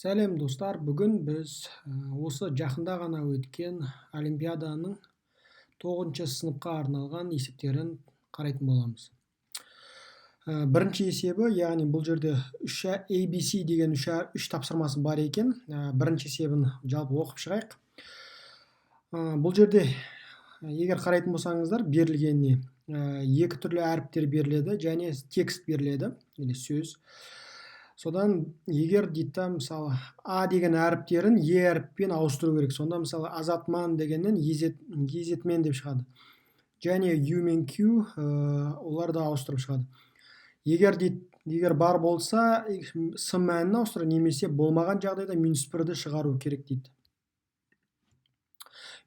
Сәлем, достар! Бүгін біз осы жақында ғана өткен олимпиаданың 9 сыныпқа арналған есептерін қарайтын боламыз. Бірінші есебі, яғни бұл жерде 3 ABC деген 3 тапсырмасы бар екен. Бірінші есебін жалпы оқып шығайық. Бұл жерде егер қарайтын болсаңыздар, берілгеніне екі түрлі әріптер беріледі және текст беріледі, или сөз. Содан егер дейді, мысалы, А деген әріптерін Е әріппен ауыстыру керек. Сонда, мысалы, Азатман дегеннен Езетмен деп шығады. Және Ю мен Q, олар да ауыстырып шығады. Егер дейді, егер бар болса, С мәнін ауыстыру немесе болмаған жағдайда минус бірді шығару керек дейді.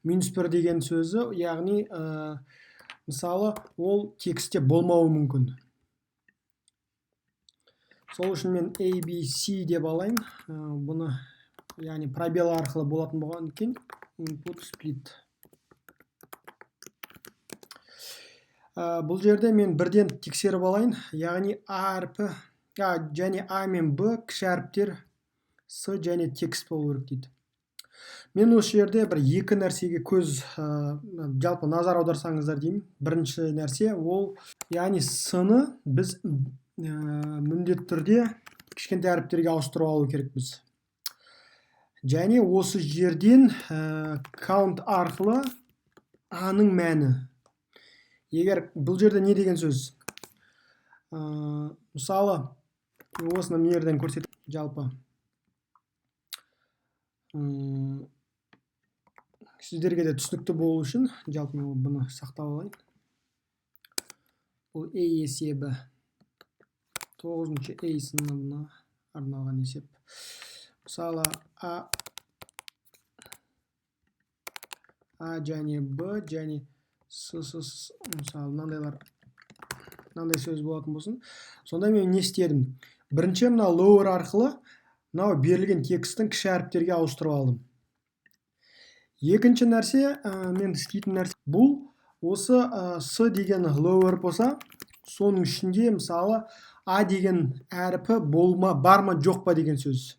Минус бір деген сөзі, яғни, мысалы, ол текстте болмауы мүмкін. Сол үшін мен A, B, C деп алайын. Бұны, яғни пробел арқылы болатын болған екен, input split. Бұл жерде мен бірден тексеріп алайын. Яғни А әрпі, және А мен Б кіші әріптер, С және текст болу керек дейді. Мен осы жерде бір екі нәрсеге көз, жалпы назар аударсаңыздар деймін. Бірінші нәрсе ол, яғни С-ны біз міндетті түрде кішкентай әріптерге ауыстырып алу керекпіз. Және осы жерден count арқылы А-ның мәні. Егер бұл жерде не деген сөз? Мысалы, осыны мына жерден көрсетіп, жалпы. Сіздерге де түсінікті болу үшін, жалпы мен бұны сақтап алайын. Бұл A есебі. 9-шы A сыныбына арналған есеп. Мысалы, А және Б және С, С, С, мысалы, мынандай сөз болатын болсын. Сонда мен не істедім? Бірінші мына lower арқылы мынау берілген тексттің кіші әріптерге ауыстырып алдым. Екінші нәрсе, мен істейтін нәрсе бұл осы, С деген lower болса, соның ішінде, мысалы, А деген әрпі бар ма, жоқ па деген сөз.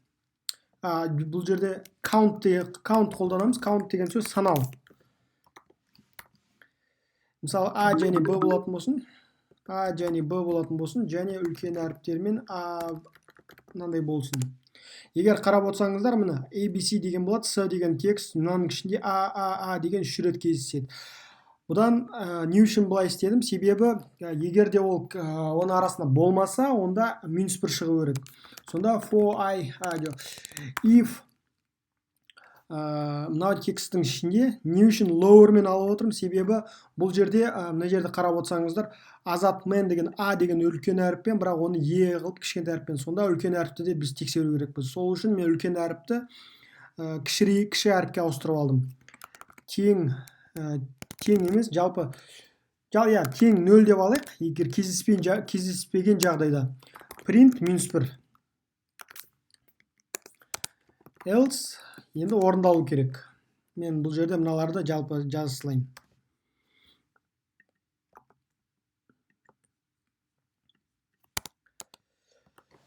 Бұл жерде count қолданамыз. Count деген сөз санау. Мысалы, А және Б болатын болсын. А және Б болатын болсын, және үлкен әріптермен А мынандай болсын. Егер қарап отырсаңыздар, міне A, B, C деген болады, С деген текст, мынаның ішінде А, А, А деген үш рет кездеседі. Бұдан не үшін бұлай істедім? Себебі, егер де ол, оның арасында болмаса, онда минус бір шығу керек. Сонда for I, а, жоқ, if, мынау тексттің ішінде не үшін lower-мен алып отырмын? Себебі бұл жерде, мына жерде қарап отырсаңыздар, Азатмен деген А деген үлкен әріппен, бірақ оны Е қылып кішкентай әріппен. Сонда үлкен әріпті де біз тексеру керекпіз. Сол үшін мен үлкен әріпті, кіші әріпке ауыстырып алдым. Тең, тең емес, жалпы, иә, тең 0 деп алайық. Егер кездеспеген жағдайда print минус бір. Else енді орындалу керек. Мен бұл жерде мыналарды жалпы жаза салайын.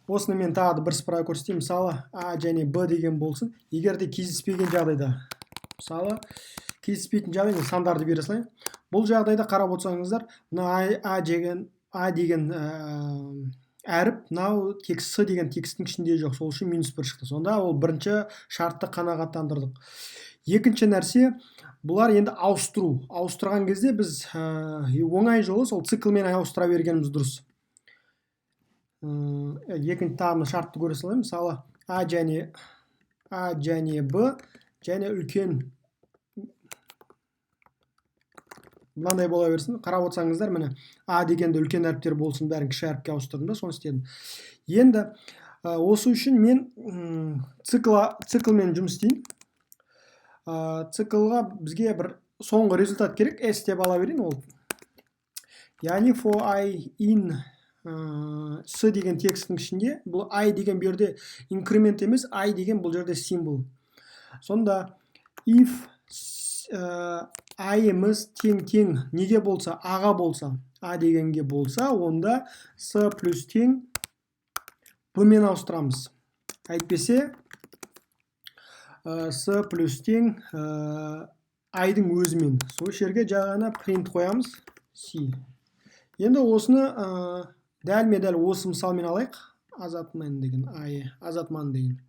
Осыны мен тағы да бір сыпыра көрсетейін. Мысалы, А және Б деген болсын. Егер де кездеспеген жағдайда, мысалы, кездеспейтін жағдайда сандарды бере салайын. Бұл жағдайда қарап отырсаңыздар, мына А деген, А деген, әріп мынау текст С деген тексттің ішінде жоқ. Сол үшін минус бір шықты. Сонда ол бірінші шартты қанағаттандырдық. Екінші нәрсе, бұлар енді ауыстыру. Ауыстырған кезде біз, оңай жолы сол циклмен ауыстыра бергеніміз дұрыс. Екінші тағы шартты көре салайын. Мысалы, А және Б және үлкен мынандай бола берсін. Қарап отырсаңыздар, міне А дегенде үлкен әріптер болсын, бәрін кіші әріпке ауыстырдым да, соны істедім. Енді, осы үшін мен, циклмен жұмыс істеймін. Циклға бізге бір соңғы результат керек, S деп ала берейін ол. Яғни for I in, S деген тексттің ішінде, бұл I деген бұл жерде инкремент емес, I деген бұл жерде символ. Сонда if, I-іміз тең тең неге болса, А-ға болса, А дегенге болса, онда С плюс тең Б-мен ауыстырамыз. Әйтпесе С плюс тең i-дың өзімен. Сол жерге жаңа print қоямыз C. Енді осыны дәлме-дәл осы мысалмен алайық. Азатман деген, i, Азатман деген.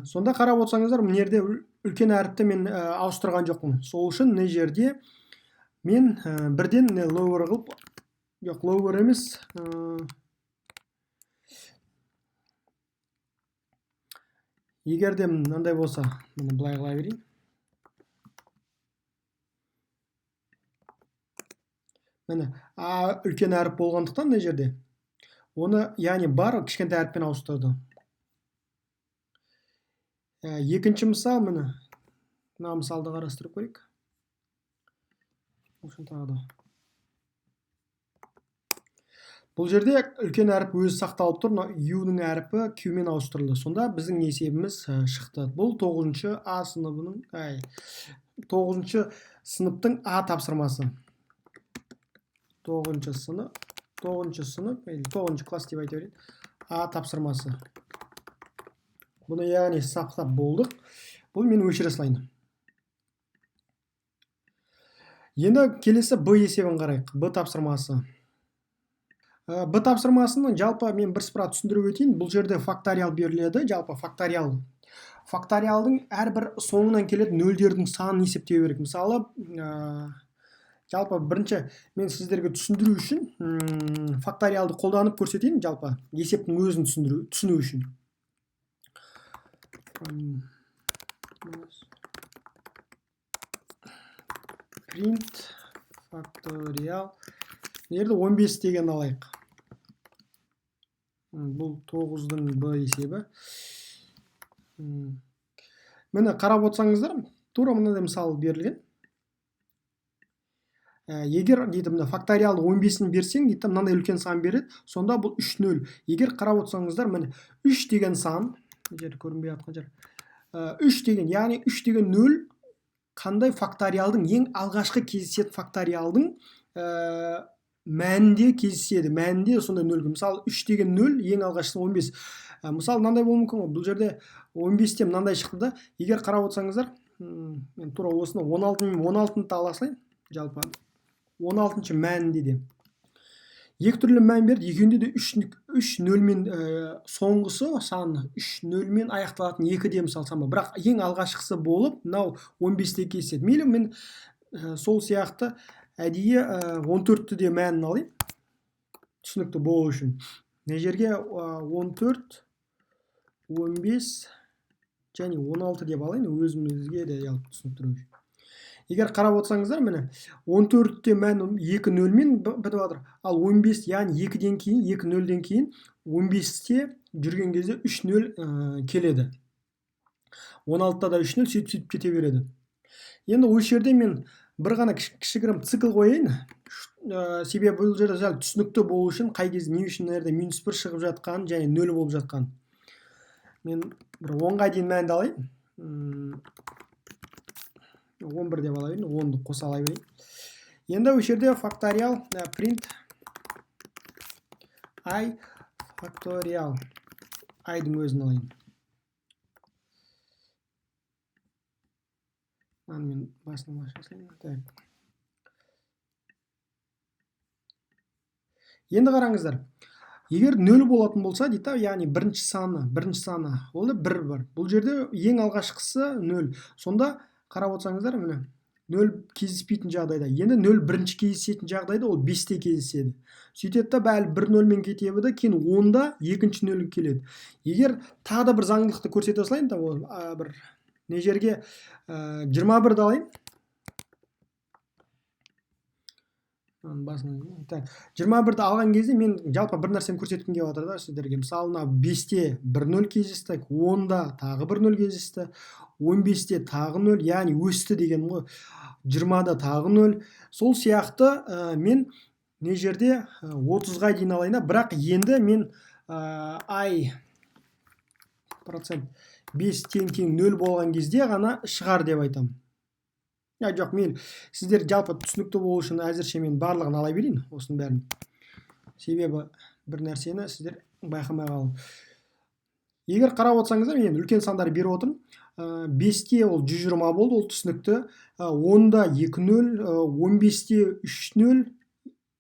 Сонда қарап отырсаңыздар, мына жерде үлкен әріпті мен ауыстырған жоқпын. Сол үшін мына жерде мен бірден lower қылып, жоқ, lower емес, егер де мынандай болса, міне былай қыла берейін. Міне, а үлкен әріп болғандықтан мына жерде оны, яғни бар кішкентай әріппен ауыстырды. Екінші мысал, міне, мына мысалды қарастырып көрейік. Бұл тағы да. Бұл жерде үлкен әріп өзі сақталып тұр, мына U-ның әріпі Q-мен ауыстырылды. Сонда біздің есебіміз шықты. Бұл 9-шы А сыныбының, 9-шы сыныптың А тапсырмасы. 9-шы сынып, 9-шы сынып, или 9-шы класс деп айта берейін. А тапсырмасы. Бұны яғни сақтап болдық. Бұл мен өшіре салайын. Енді келесі Б есебін қарайық. Б тапсырмасы. Б тапсырмасының жалпы мен бір сыпыра түсіндіріп өтейін. Бұл жерде факториал беріледі. Жалпы факториал. Факториалдың әрбір соңынан келетін нөлдердің санын есептеу керек. Мысалы, жалпы бірінші мен сіздерге түсіндіру үшін факториалды қолданып көрсетейін, жалпы есептің өзін түсіну үшін. Print факториал. Мына жерде 15 деген алайық. Бұл 9-дың Б есебі. Міне қарап отырсаңыздар, тура мынандай мысал берілген. Егер дейді мына факториалды 15-ін берсең, дейді мынандай үлкен сан береді, сонда бұл 3-0. Егер қарап отырсаңыздар, міне 3 деген сан, мына жерде көрінбей жатқан жер. 3 деген, яғни 3 деген 0 қандай факториалдың ең алғашқы кездесетін факториалдың мәнінде кездеседі, мәнінде сондай 0. Мысалы, 3 деген 0 ең алғашқысы 15. Мысалы, мынандай болуы мүмкін ғой. Бұл жерде 15-те мынандай шықты да. Егер қарап отырсаңыздар, мен тура осыны 16-ны ала салайын. Жалпы 16-шы мәнінде де. Екі түрлі мән берді, екеуінде де үш нөлмен, соңғысы саны үш нөлмен аяқталатын екі де мысал сан бар. Бірақ ең алғашқысы болып, мынау 15-те кездеседі. Мейлі мен сол сияқты әдейі 14-ті де мәнін алайын, түсінікті болу үшін. Мына жерге 14, 15 және 16 деп алайын, өзімізге де жалпы түсініктіру үшін. Егер қарап отырсаңыздар, міне 14-те мән екі нөлмен бітіп жатыр. Ал 15, яғни екіден кейін, екі нөлден кейін 15-те жүрген кезде үш нөл келеді. 16-та да үш нөл, сөйтіп-сөйтіп кете береді. Енді осы жерде мен бір ғана кішігірім цикл қояйын. Себебі бұл жерде сәл түсінікті болу үшін қай кезде не үшін мына жерде минус бір шығып жатқан және нөл болып жатқан. Мен бір 10-ға дейін мәнді алайын. 11 деп ала берейін, 10-ды қоса ала берейін. Енді осы жерде факториал, print i факториал i-дің өзін алайын. Мынаны мен басынан аша салайын. Так. Енді қараңыздар. Егер 0 болатын болса, дейді да, яғни бірінші саны, ол да 1 бар. Бұл жерде ең алғашқысы 0. Сонда қарап отырсаңыздар, міне 0 кездеспейтін жағдайда, енді 0 бірінші кездесетін жағдайда ол 5-те кездеседі. Сөйтеді да бәрі бір нөлмен кете береді, кейін 10-да екінші нөл келеді. Егер тағы да бір заңдылықты көрсете салайын да, ол, бір не жерге, жиырма бірді алайын. Мынаның басынан, так, жиырма бірді алған кезде мен жалпы бір нәрсені көрсеткім келіп жатыр да сіздерге. Мысалы, мына 5-те бір нөл кездесті, 10-да тағы бір нөл кездесті, 15-те тағы нөл, яғни өсті дегенім ғой. 20-да тағы нөл. Сол сияқты, мен мына жерде, 30-ға дейін алайын да, бірақ енді мен, ай процент 5 тең тең нөл болған кезде ғана шығар деп айтамын. Я, жоқ, мен сіздер жалпы түсінікті болу үшін әзірше мен барлығын ала берейін, осының бәрін. Себебі бір нәрсені сіздер байқамай қалып. Егер қарап отырсаңыздар, мен үлкен сандар беріп отырмын. 5-те ол 120 болды, ол түсінікті. 10-да 2-0, 15-те 3-0,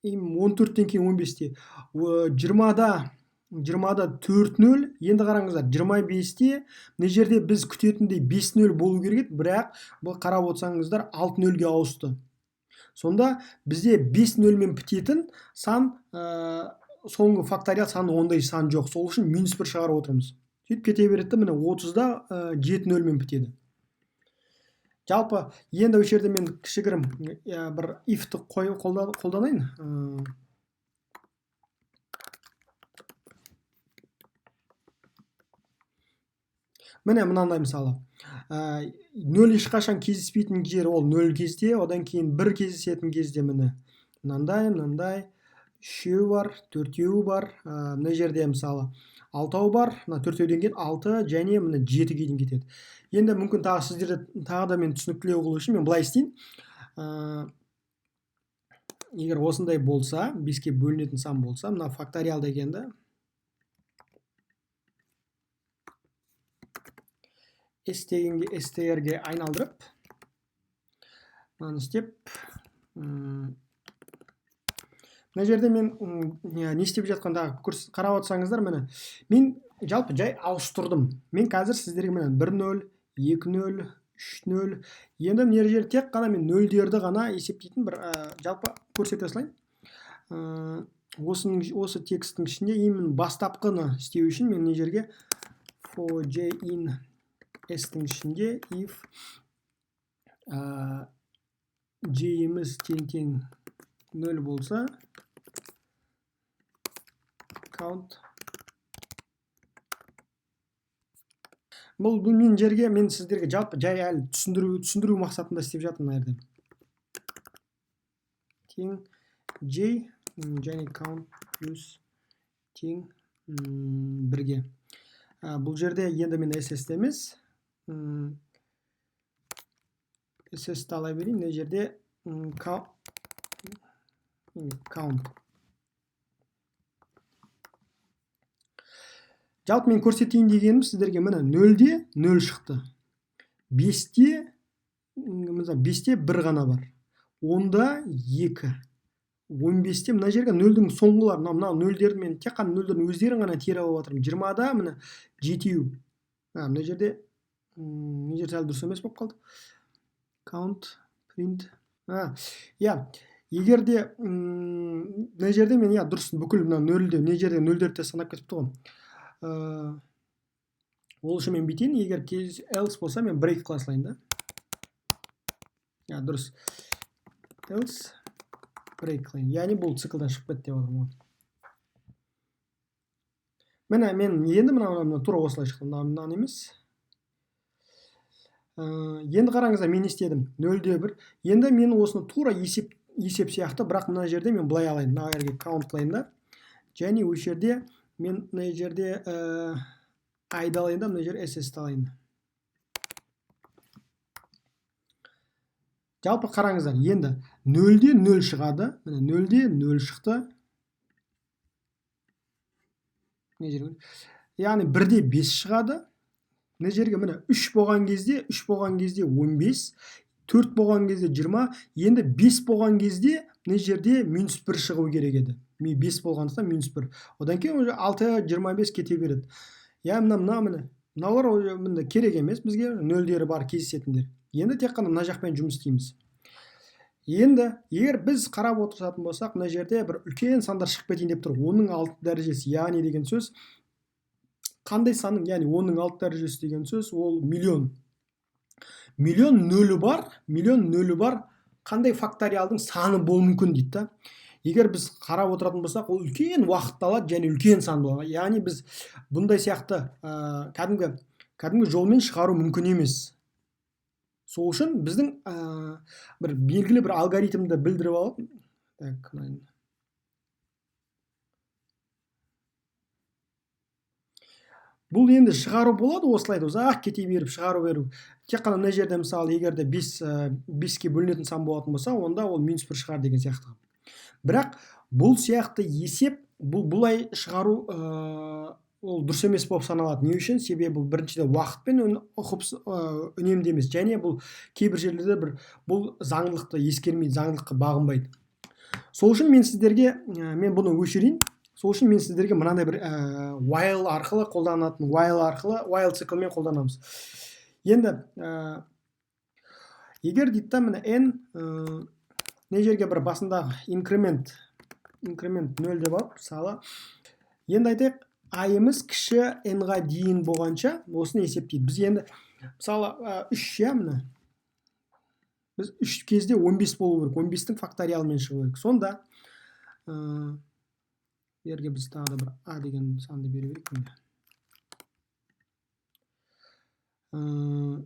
14-тен кейін 15-те, 20-да 4-0. Енді қараңыздар, 25-те мына жерде біз күтетіндей 5-0 болу керек еді, бірақ бұл қарап отырсаңыздар 6-0-ге ауысты. Сонда бізде 5-0-мен бітетін сан, соңғы факториал саны ондай сан жоқ. Сол үшін минус 1 шығарып отырмыз. Сөйтіп кете береді, міне 30-да 7-0-мен бітеді. Жалпы енді осы жерде мен кішігірім бір if-ті қолданайын. Міне мынандай мысалы. 0 ешқашан кездеспейтін жері ол 0 кезде, одан кейін 1 кездесетін кезде міне мынандай, мынандай 3-еу бар, 4-еуі бар. Мына жерде мысалы 6-ау бар, мына 4-еуден кейін 6 және міне 7-ге дейін кетеді. Енді мүмкін тағы сіздерді тағы да мен түсініктілеу қылу үшін мен былай істейін. Егер осындай болса, 5-ке бөлінетін сан болса, мына факториал дегенді S дегенге STR-ге айналдырып, мынаны істеп, мына жерде мен не істеп жатқандағы қарап отырсаңыздар, міне мен жалпы жай ауыстырдым. Мен қазір сіздерге міне 1-0, 2-0, 3-0. Енді мына жерде тек қана мен нөлдерді ғана есептейтін бір жалпы көрсете салайын. Осы тексттің ішінде именно бастапқыны істеу үшін мен мына жерге for j in s-тің ішінде if j-іміз тең-тең 0 болса, count. Бұл мен жерге мен сіздерге жалпы жай әлі түсіндіру мақсатында істеп жатырмын мына жерде. Тең j және count плюс тең 1-ге. Бұл жерде енді мен ss емес, ss-ті ала берейін. Мына жерде count. Жалпы мен көрсетейін дегенім сіздерге міне 0-де 0 шықты. 5-те, мысалы, 5-те 1 ғана бар. 10-да 2. 15-те мына жерге нөлдің соңғылары, мына нөлдерді мен тек қана нөлдердің өздерін ғана теріп алып жатырмын. 20-да міне 7. Мына жерде, мына жер сәл дұрыс емес болып қалды. Count, print. Иә, егер де, мына жерде мен, иә, дұрыс, бүкіл мына нөлді, мына жерде нөлдерді де санап кетіпті ғой. Ол үшін мен бүйтейін, егер else болса, мен break қыла салайын да. Иә, дұрыс. Else break қылайын. Яғни бұл циклдан шығып кетті деп отырмын ғой. Міне мен енді мына тура осылай шықты. Мынаны емес. Енді қараңыздар, мен не істедім? 0-де 1. Енді мен осыны тура есеп сияқты, бірақ мына жерде мен былай алайын. Мына жерге count қылайын да. Және осы жерде мен мына жерде I-ды алайын да, мына жерде SS-ті алайын. Жалпы қараңыздар, енді 0-де 0 шығады. Міне 0-де 0 шықты. Мына жерге. Яғни 1-де 5 шығады. Мына жерге міне 3 болған кезде, 3 болған кезде 15, 4 болған кезде 20, енді 5 болған кезде мына жерде минус 1 шығу керек еді. Ми 5 болғандықтан минус 1. Одан кейін уже 6, 25 кете береді. Я мына міне. Мыналар уже міне керек емес бізге, нөлдері бар кездесетіндер. Енді тек қана мына жақпен жұмыс істейміз. Енді егер біз қарап отырсатын болсақ, мына жерде бір үлкен сандар шығып кетейін деп тұр. Оның 6 дәрежесі, яғни деген сөз қандай санның, яғни оның 6 дәрежесі деген сөз ол миллион. Миллион нөлі бар, миллион нөлі бар қандай факториалдың саны болуы мүмкін дейді да. Егер біз қарап отыратын болсақ, ол үлкен уақытты алады және үлкен сан болады. Яғни біз бұндай сияқты, кәдімгі жолмен шығару мүмкін емес. Сол үшін біздің, бір белгілі бір алгоритмді білдіріп алып, так, мынаны. Бұл енді шығару болады осылай да, ұзақ кете беріп шығару беру. Тек қана мына жерде мысалы егер де 5-ке бөлінетін сан болатын болса, онда ол минус 1 шығар деген сияқты. Бірақ бұл сияқты есеп, бұл бұлай шығару, Ол дұрыс емес болып саналады. Не үшін? Себебі бұл біріншіден уақытпен үнемді емес, және бұл кейбір жерлерде бір бұл заңдылықты ескермейді, заңдылыққа бағынбайды. Сол үшін мен сіздерге, мен бұны өшірейін. Сол үшін мен сіздерге мынандай бір while арқылы қолданатын, while арқылы, while циклмен қолданамыз. Енді егер дейді да, міне n мына жерге бір басындағы инкремент 0 деп алып, мысалы, енді айтайық, i-іміз кіші n-ға дейін болғанша осыны есептейді. Біз енді мысалы 3, иә, міне біз 3 кезде 15 болу керек, 15-тің факториалымен шығу керек. Сонда жерге біз тағы да бір а деген санды беру керек. Міне.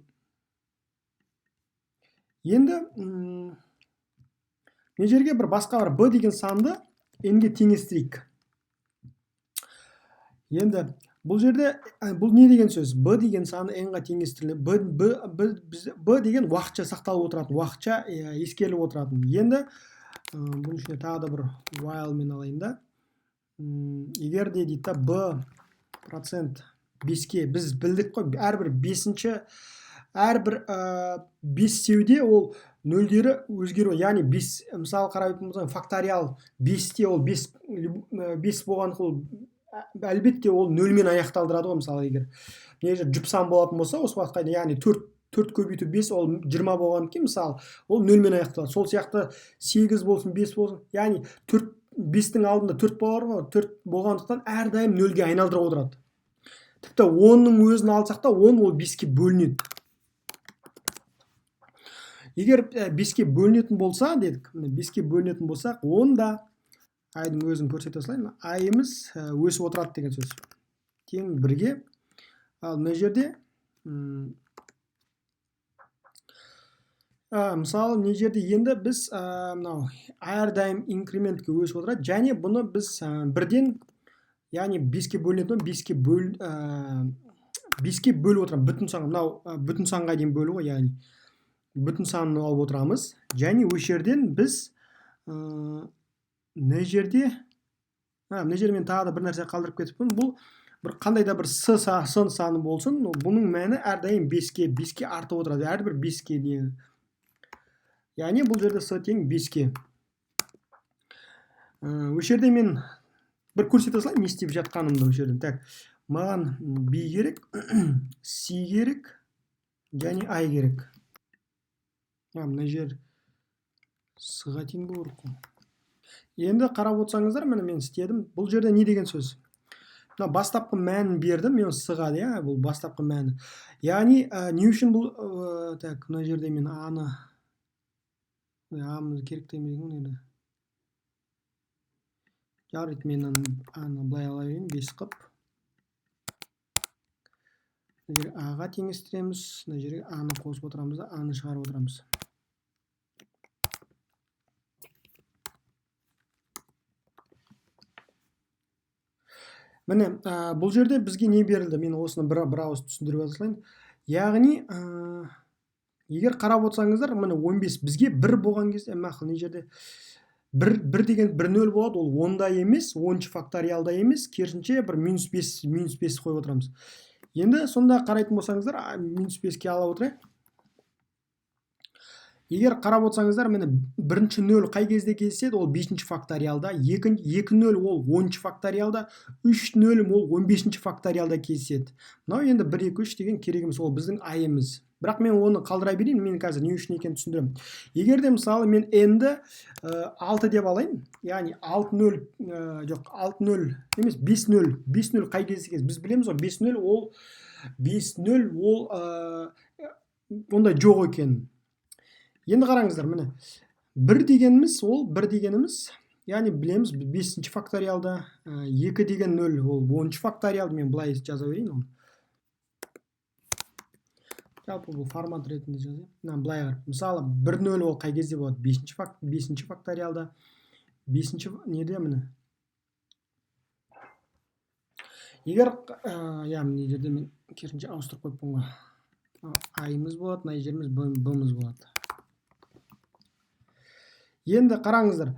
Енді мына жерге бір басқа бір b деген санды n-ге теңестірейік. Енді бұл жерде бұл не деген сөз? B деген саны n-ға теңестіріледі. B деген уақытша сақталып отыратын, уақытша ескеріліп отыратын. Енді бұның ішіне тағы да бір while мен алайын да. Егер де дейді да b процент 5-ке, біз білдік қой, әрбір бесінші, әрбір бестеуде ол нөлдері өзгеру, яғни 5, мысалы қарайтын болсақ, факториал 5-те ол 5 болған, ол әлбетте ол нөлмен аяқталдырады ғой. Мысалы, егер мына жерде жұп сан болатын болса, осы уақытқа дейін, яғни 4 көбейту 5 ол 20 болғаннан кейін, мысалы, ол нөлмен аяқталады. Сол сияқты 8 болсын, 5 болсын, яғни 4, 5-тің алдында 4 болар ғой, 4 болғандықтан әрдайым нөлге айналдырып отырады. Тіпті 10-ның өзін алсақ та, 10 ол 5-ке бөлінеді. Егер 5-ке бөлінетін болса, дедік, міне 5-ке бөлінетін болсақ, онда айдың өзін көрсете салайын, айымыз өсіп отырады деген сөз. Тең 1-ге. Ал мына жерде, мысалы, мына жерде енді біз, мынау әрдайым инкрементке өсіп отырады, және бұны біз, бірден, яғни 5-ке бөлінетін, 5-ке бөліп отырамыз, бүтін санға, мынау, бүтін санға дейін бөлу ғой, яғни бүтін санын алып отырамыз, және осы жерден біз, мына жерде, мына жерде мен тағы да бір нәрсе қалдырып кетіппін. Бұл бір қандай да бір с саны болсын, бұның мәні әрдайым 5-ке артып отырады, әрбір 5-ке дейін. Яғни бұл жерде с тең 5-ке. Осы жерде мен бір көрсете салайын, не істеп жатқанымды осы жерден. Так, маған b керек, c керек және i керек. Мына жер с-ға тең болу керек қой. Енді қарап отырсаңыздар, міне мен істедім. Бұл жерде не деген сөз? Мына бастапқы мәнін бердім мен с-ға, иә, бұл бастапқы мәні. Яғни, не үшін бұл, так, мына жерде мен аны, ой, а-мыз керек те емес екен ғой енді. Жарайды, мен аны былай ала берейін, 5 қып. Мына жерге а-ға теңестіреміз, мына жерге аны қосып отырамыз да, аны шығарып отырамыз. Міне, бұл жерде бізге не берілді? Мен осыны бір ауыз түсіндіріп өте салайын. Яғни, егер қарап отырсаңыздар, міне 15 бізге 1 болған кезде, мақұл, мына жерде 1 деген бір нөл болады, ол 10-да емес, 10-шы факториалда емес, керісінше бір минус бес, минус бес қойып отырамыз. Енді сонда қарайтын болсаңыздар, минус беске ала отырайық. Егер қарап отырсаңыздар, міне бірінші нөл қай кезде кездеседі? Ол 5-ші факториалда, екі нөл ол 10-шы факториалда, үш нөл ол 15-ші факториалда кездеседі. Мынау енді 1, 2, 3 деген керек емес, ол біздің айымыз. Бірақ мен оны қалдыра берейін, мен қазір не үшін екенін түсіндіремін. Егер де мысалы мен n-ді 6 деп алайын, яғни алты нөл, жоқ, алты нөл емес, бес нөл, бес нөл қай кезде кездеседі? Біз білеміз ғой, бес нөл ол, бес нөл ол, ондай жоқ екенін. Енді қараңыздар, міне 1 дегеніміз ол 1 дегеніміз, яғни білеміз 5-ші факториалда, 2 деген нөл ол 10-шы факториалда, мен былай жаза берейін оны. Жалпы бұл формат ретінде жазайын. Мына былай қарап, мысалы 1 нөл ол қай кезде болады? 5-ші факториалда, 5-ші неде міне. Егер, иә, мына жерде мен керісінше ауыстырып қойыппын ғой. А-ымыз болады, мына жеріміз Б-мыз болады. Енді қараңыздар,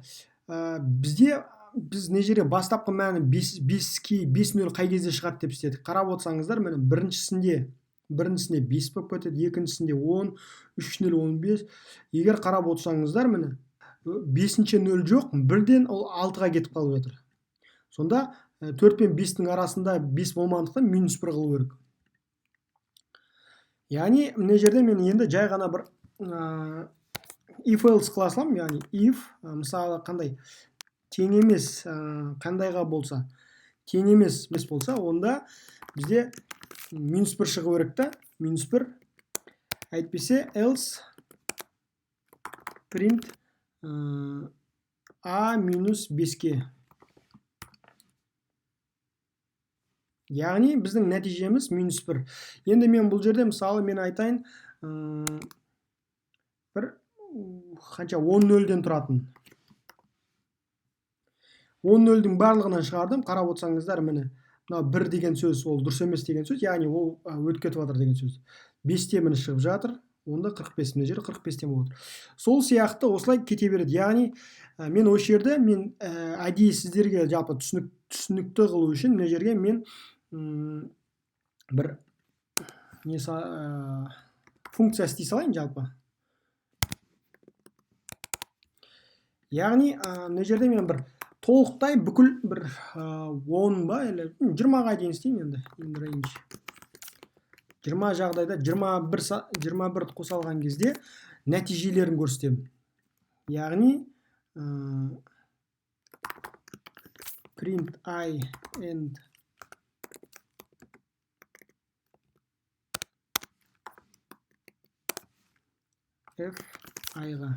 бізде Біз мына жерде бастапқы мәні 5 5 0 қай кезде шығады деп істедік. Қарап отырсаңыздар, міне біріншісінде 5 болып кетеді, екіншісінде 10, 3 0 15. Егер қарап отырсаңыздар, міне 5-ші 0 жоқ, бірден ол 6-ға кетіп қалып жатыр. Сонда 4 пен 5-тің арасында 5 болмағандықтан минус 1 қылу керек. Яғни мына жерде мен енді жай ғана бір if else қыла саламын. Яғни if мысалы қандай тең емес, қандайға болса тең емес 5 болса, онда бізде минус 1 шығу керек та, минус 1. Әйтпесе else print a минус 5-ке. Яғни біздің нәтижеміз минус 1. Енді мен бұл жерде мысалы мен айтайын, бір қанша 10 нөлден тұратын. 10 нөлдің барлығынан шығардым. Қарап отырсаңыздар, міне мынау 1 деген сөз, ол дұрыс емес деген сөз, яғни ол өтіп кетіп жатыр деген сөз. 5-те міне шығып жатыр, онда 45, мына жерде 45-тен болып отыр. Сол сияқты осылай кете береді. Яғни мен осы жерде мен әдейі сіздерге жалпы түсінікті қылу үшін мына жерге мен бір функция істей салайын жалпы. Яғни мына жерде мен бір толықтай бүкіл бір 10 ба или 20-ға дейін істеймін енді. In range 20 жағдайда 21 қоса алған кезде нәтижелерін көрсетемін. Яғни print i and f i-ға.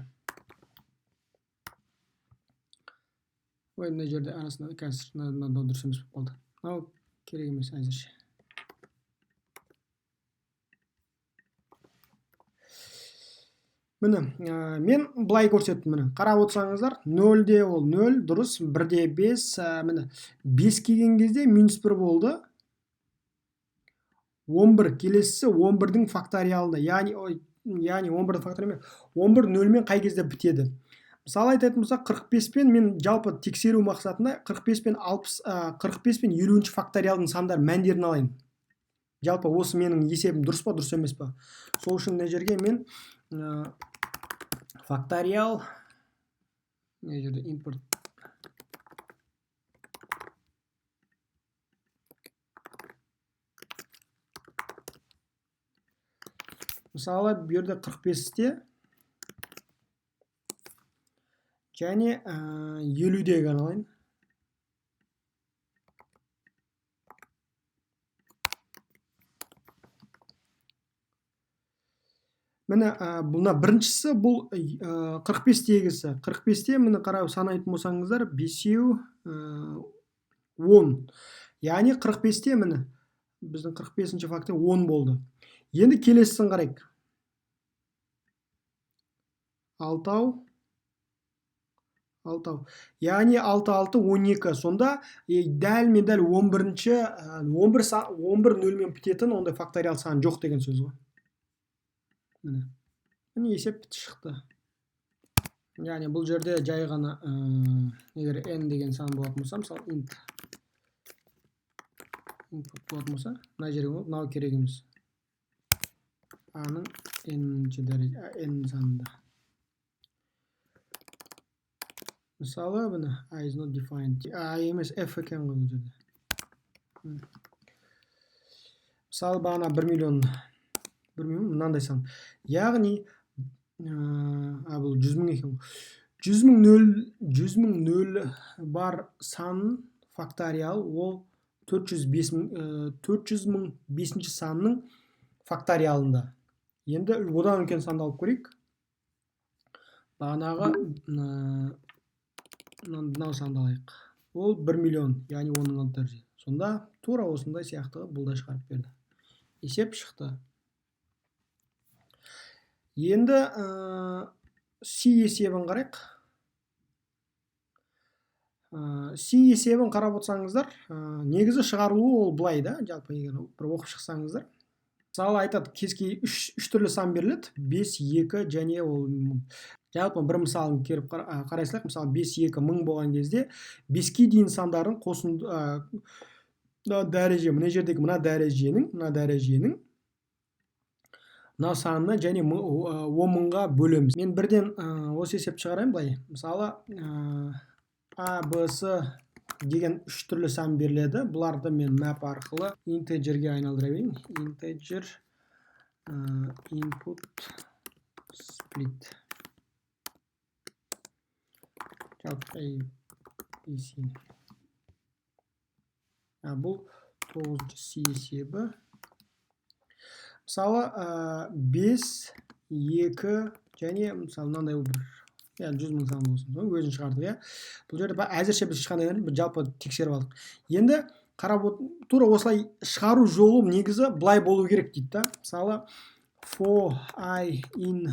Ой, мына жерде арасында қазір мынау дұрыс емес болып қалды. Мынау керек емес әзірше. Міне, мен былай көрсеттім, міне. Қарап отырсаңыздар, 0-де ол 0, дұрыс, 1-де 5, міне 5 келген кезде минус 1 болды. 11 келесісі 11-дің факториалында, яғни 11-дің факториалы 11 нөлмен қай кезде бітеді? Мысалы айтатын болсақ, 45 пен мен жалпы тексеру мақсатында 45 пен 60, 45 пен 50-ші факториалдың сандар мәндерін алайын. Жалпы осы менің есебім дұрыс па, дұрыс емес па? Сол үшін мына жерге мен факториал, мына жерде импорт мысалы бұл жерде 45-те және 50-дегі алайын. Міне, мына біріншісі бұл 45-тегісі. 45-те міне қарап санайтын болсаңыздар, 5, 10. Яғни 45-те міне біздің 45-ші фактор 10 болды. Енді келесісін қарайық. 6, 6. Яғни 6, 6, 12. Сонда дәлме дәл 11-ші, 11 нөлмен бітетін ондай факториал сан жоқ деген сөз ғой. Міне. Міне есеп шықты. Яғни бұл жерде жай ғана, егер n деген сан болатын болса, мысалы int input болатын болса, мына жерге мынау керек емес. A-ның n-ші дәреже, n санында. Мысалы, міне a is not defined. A емес, f екен ғой бұл жерде. Мысалы, бағана 1 миллион, 1 миллион мынандай сан. Яғни, бұл 100 мың екен ғой. 100 мың нөл, 100 мың нөл бар сан факториал, ол 405 мың, 400 мың бесінші санның факториалында. Енді одан үлкен санды алып көрейік. Бағанағы мынау санды алайық. Ол 1 миллион, яғни оның алты дәреже. Сонда тура осындай сияқты бұл да шығарып берді. Есеп шықты. Енді C есебін қарайық. C есебін қарап отырсаңыздар, негізі шығарылуы ол былай да, жалпы егер бір оқып шықсаңыздар. Мысалы, айтады, кез келген үш түрлі сан беріледі: 5, 2 және ол мың. Жалпы бір мысалын керіп қарай салайық. Мысалы, 5, 2, мың болған кезде 5-ке дейін сандарын қосынды, мына дәреже, мына жердегі мына дәреженің, мына дәреженің мына санына және он мыңға бөлеміз. Мен бірден осы есепті шығарайын былай. Мысалы, А, Б, С деген үш түрлі сан беріледі. Бұларды мен map арқылы integerге айналдыра берейін. Integer, input split. Жалпы A, B, C. Бұл тоғызыншы С есебі. Мысалы, 5, 2 және мысалы мынандай бір, яғни жүз мың сан болсын, соны өзін шығардық, иә. Бұл жерде әзірше біз ешқандай бір жалпы тексеріп алдық. Енді қарап тура осылай шығару жолы негізі былай болу керек дейді да. Мысалы, for i in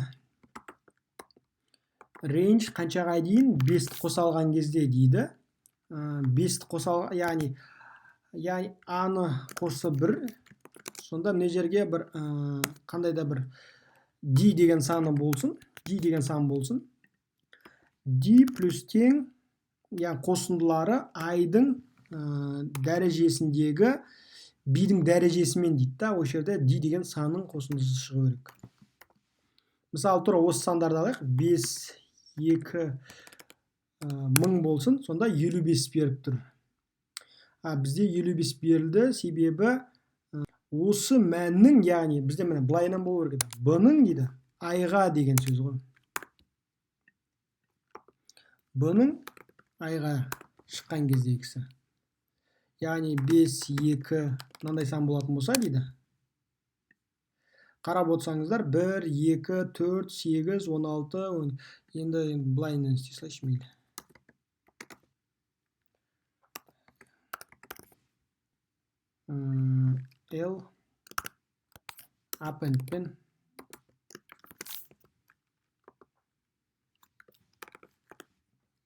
range қаншаға дейін 5-ті қоса алған кезде дейді. 5-ті қоса ал-, яғни а-ны қосса 1, сонда мына жерге бір, қандай да бір d деген саны болсын, d деген сан болсын. D плюс тең, яғни қосындылары i-дың, дәрежесіндегі b-дің дәрежесімен дейді да. Осы жерде d деген санның қосындысы шығу керек. Мысалы, тура осы сандарды алайық. 5, 2, мың болсын, сонда елу бес беріп тұр. Бізде елу бес берілді, себебі, осы мәннің, яғни бізде міне былайынан болу керек еді. Б-ның дейді, айға деген сөз ғой. Б-ның айға шыққан кездегісі. Яғни 5, 2 мынандай сан болатын болса дейді. Қарап отырсаңыздар, 1, 2, 4, 8, 16, он. Енді былайынан істей салайыншы мейлі. L append-пен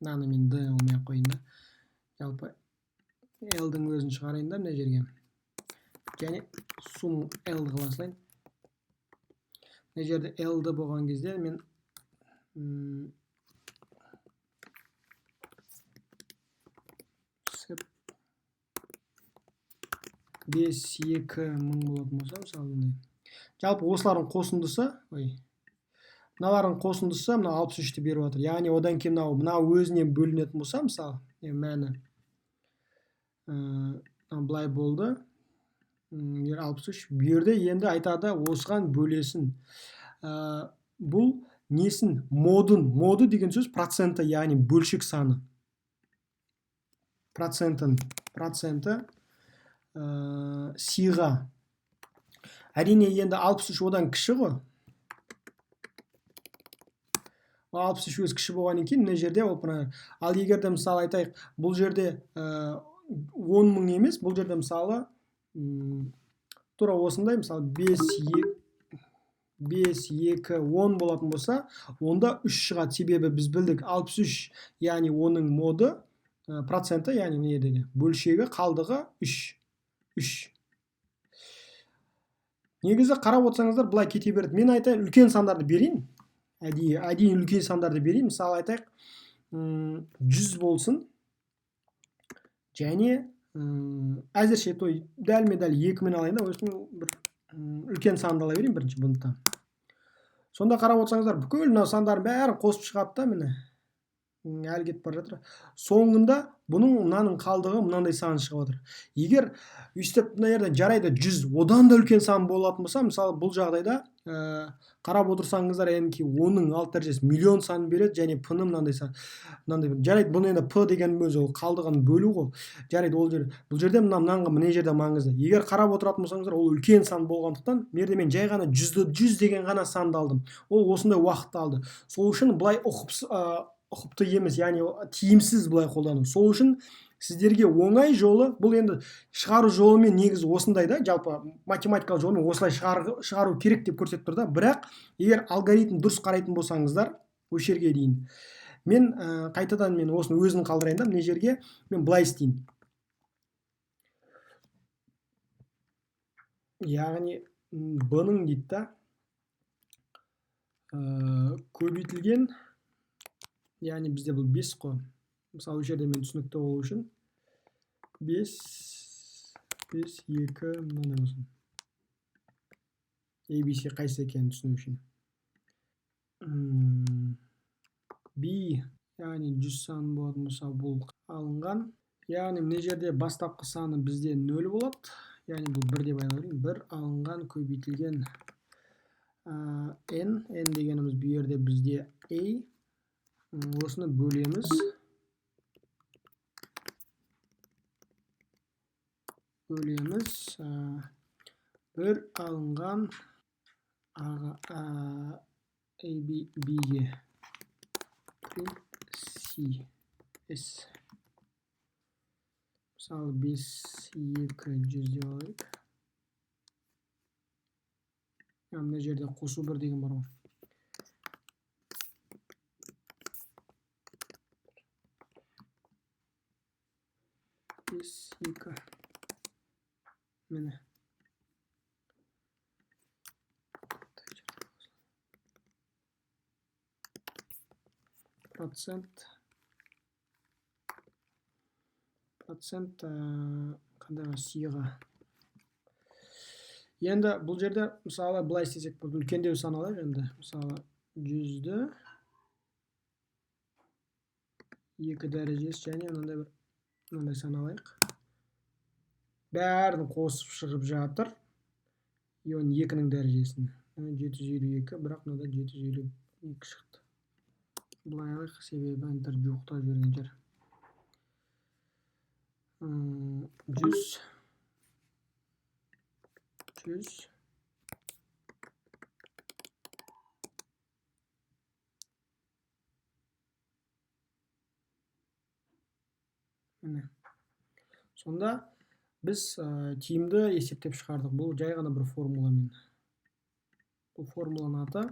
мынаны мен D алмай ақ қояйын да. Жалпы L-дің өзін шығарайын да мына жерге. Және sum L қыла салайын. Мына жерде L-ді болған кезде мен, 5, 2 мың болатын болса, мысалы мындай. Жалпы осылардың қосындысы, ой, мыналардың қосындысы мына алпыс үшті беріп жатыр. Яғни одан кейін мынау өзінен бөлінетін болса, мысалы, мәні, былай болды. Алпыс үш. Бұл жерде енді айтады, осыған бөлесін. Бұл несін? Модын. Моды деген сөз проценті, яғни бөлшек саны. Проценті, сиға. Әрине енді алпыс үш одан кіші ғой. Алпыс үш өз кіші болғаннан кейін мына жерде ол мына, ал егер де мысалы айтайық, бұл жерде, он мың емес, бұл жерде мысалы, тура осындай, мысалы, 5, 2, 10 болатын болса, онда 3 шығады. Себебі біз білдік, алпыс үш, яғни оның моды, проценті, яғни мына жердегі бөлшегі, қалдығы 3. 3. Негізі қарап отырсаңыздар былай кете береді. Мен айтайын, үлкен сандарды берейін. Әдейі үлкен сандарды берейін. Мысалы айтайық, 100 болсын. Және, әзірше той дәлме-дәл 2-мен алайын да, осыны бір, үлкен санды ала берейін бірінші бұнда. Сонда қарап отырсаңыздар, бүкіл мына сандардың бәрін қосып шығады да, міне. Әлі кетіп бара жатыр. Соңында бұның мынаның қалдығы мынандай сан шығып отыр. Егер өйстіп мына жерде жарайды 100, одан да үлкен сан болатын болса, мысалы бұл жағдайда, қарап отырсаңыздар, яғни оның алты дәрежесі миллион санын береді және п-ны мынандай сан, мынандай бір, жарайды, бұны енді п деген өзі ол қалдығын бөлу ғой. Жарайды, ол жер, бұл жерде мына, мынанға мына жерде маңызды. Егер қарап отыратын болсаңыздар, ол үлкен сан болғандықтан, мына жерде мен жай ғана 100 деген ғана санды алдым. Ол осындай уақытты алды. Сол үшін былай ұқыпты емес, яғни тиімсіз былай қолдану. Сол үшін сіздерге оңай жолы, бұл енді шығару жолымен негізі осындай да, жалпы математикалық жолмен осылай шығару керек деп көрсетіп тұр да. Бірақ егер алгоритм дұрыс қарайтын болсаңыздар, осы жерге дейін мен, қайтадан мен осыны өзін қалдырайын да, мына жерге мен былай істеймін. Яғни B-ның дейді да, көбейтілген, яғни бізде бұл 5 қой. Мысалы, осы жерде мен түсінікті болу үшін 5, 5, 2 мынандай болсын. A, B, C қайсы екенін түсіну үшін. B, яғни 100 саны болатын болса, бұл алынған. Яғни мына жерде бастапқы саны бізде 0 болады. Яғни бұл 1 деп айта берейін. 1 алынған көбейтілген N, N дегеніміз бұл жерде бізде A. Осыны бөлеміз. Бөлеміз. 1 алынған A, B, B-ге. Print C, S. Мысалы, 5, 2, 100 деп алайық. Мына жерде қосу 1 деген бар ғой. 5, 2. Міне. Процент. Процент қандайға C-ға. Енді бұл жерде мысалы былай істесек болады, үлкендеу сан алайық енді. Мысалы, 100-ді 2 дәрежесі және мынандай бір мынандай сан алайық. Бәрін қосып шығып жатыр. И оның 2-нің дәрежесін. 752, бірақ мынада 752 шықты. Былай алайық, себебі enter жуықтап жіберген жер. 100, 100, міне. Сонда біз тиімді есептеп шығардық. Бұл жай ғана бір формуламен. Бұл формуланың аты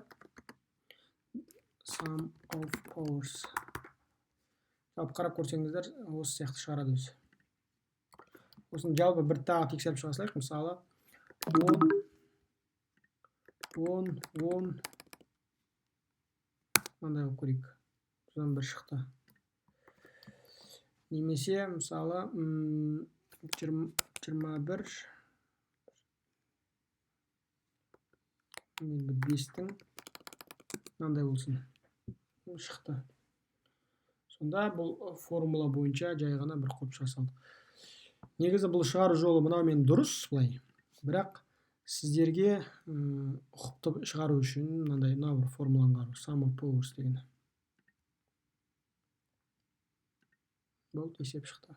sum of powers. Жалпы қарап көрсеңіздер, осы сияқты шығарады өзі. Осыны жалпы бір тағы тексеріп шыға салайық. Мысалы, 10, 10, 10, мынандай қылып көрейік. Содан бір шықты. Немесе, мысалы, 21, енді 5-тің мынандай болсын. Шықты. Сонда бұл формула бойынша жай ғана бір қойып шыға салдық. Негізі бұл шығару жолы мынаумен дұрыс былай. Бірақ сіздерге ұқыпты шығару үшін мынандай мынау бір формуланы қарау, sum of powers деген. Болды, есеп шықты.